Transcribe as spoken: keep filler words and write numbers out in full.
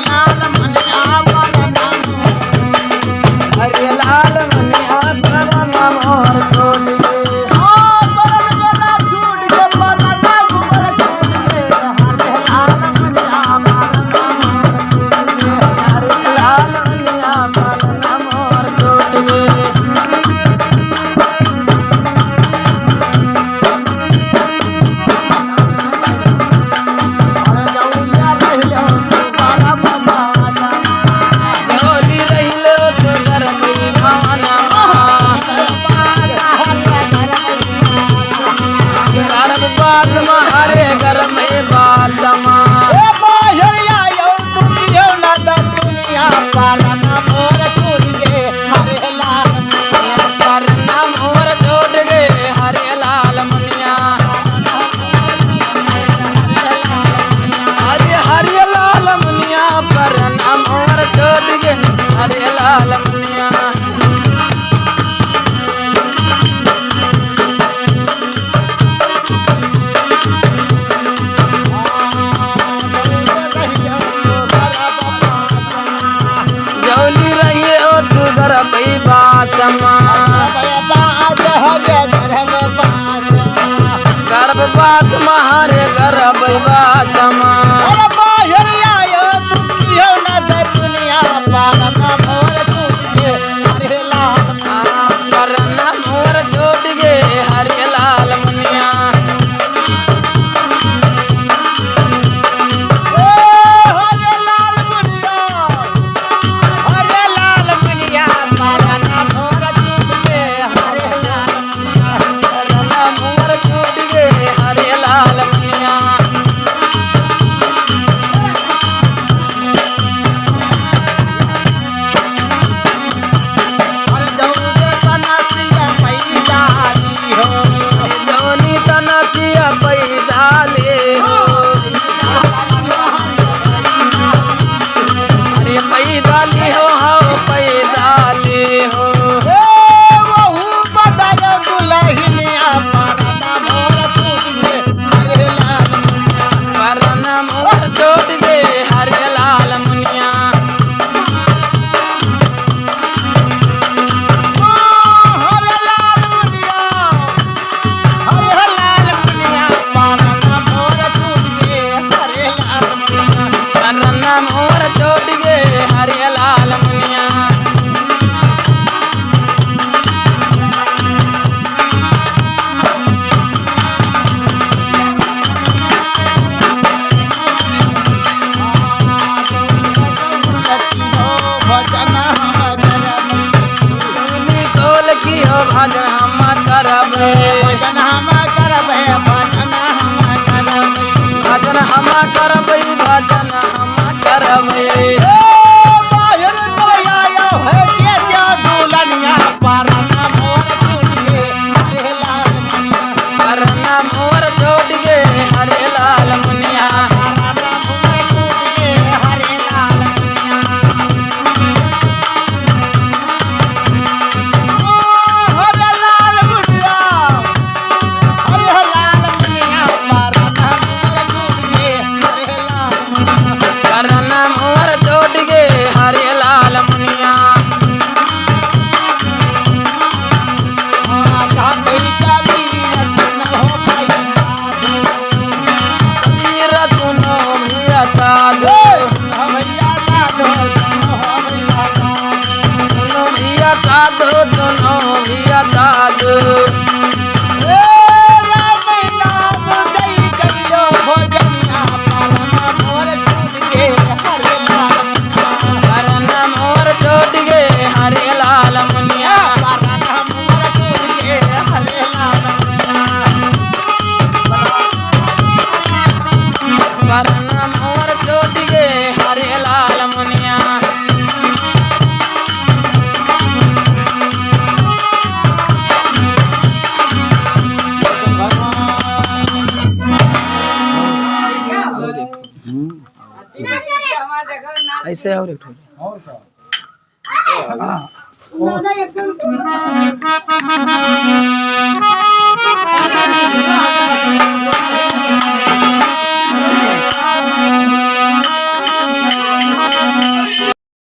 लाल मुनिया परन मोर। हरे लाल मुनिया परन मोर छूट गे। ओ परन मोर छूट गे, परन मोर छूट गे। हरे लाल मुनिया परन मोर छूट गे। हरे लाल मुनिया परन मोर छूट गे। जौली रहिलो तू गरबै भवनमा। गरब बासमा हरे गरबै बासमा। ए बाहर आयो तू कियो ना द दुनिया पारन मोर छूट गे। हरे लाल परन मोर छूट गे, हरे लाल मुनिया। हरे हरे लाल मुनिया, परन मोर छूट गे, हरे लाल मुनिया। जौली रहियो तू गरबै बासमा। गरबै बास, हरे गरबै बासमा। गरबै बास, हरे गरबै बासमा। अरे बाहर आयो तू कियो ना द दुनिया पारन मोर छूट गे। हरे लाल परन मोर छूट गे, हरे लाल मुनिया। ओ हरे लाल मुनिया, हरे लाल मुनिया, परन मोर छूट गे, हरे लाल मुनिया। परन मोर छूट गे, हरे लाल मुनिया। अरे जौनी तन सिया पैदाली हो। जौनी तन सिया पैदाली हो। अरे पैदाली हो, हो पैदाली हो। ए वहू बतायो दुलहिनिया परन मोर छूट गे। हरे लाल मुनिया। परन मोर छूट गे, हरे लाल मुनिया। ओ हरे लाल मुनिया, हरे लाल मुनिया, परन मोर छूट गे, हरे लाल मुनिया। परन मोर छूट गे, हरे लाल मुनिया। भजन हम करबे। भजन हम करबे, भजन हम करबे। भजन हम करबे, भजन हम करबे। ए, बाहर तो आयो है, के के दुलनिया, परन मोर छूट गे, हरे लाल मुनिया। परन मोर छूट गे, हरे लाल मुनिया। परन मोर छूट गे, हरे लाल मुनिया। ओ, हरे लाल मुनिया। हरे लाल मुनिया, परन मोर छूट गे, हरे लाल मुनिया। परन मोर छूट गे, हरे लाल मुनिया। हाँ, कहा कही का वीर सुन हो भाई साधु। वीर सुनो भैया साधु। ए, सुनो भैया साधु, सुनो हो भैया साधु। सुनो भैया साधु, सुनो भैया साधु। ए, राम नाम जय करियो भजनिया, परन मोर छूट गे, हरे लाल मुनिया। परन मोर छूट गे, हरे लाल मुनिया। परन मोर छूट गे, हरे लाल मुनिया। परन मोर छूट गे, हरे लाल मुनिया। ऐसे और एक ठो।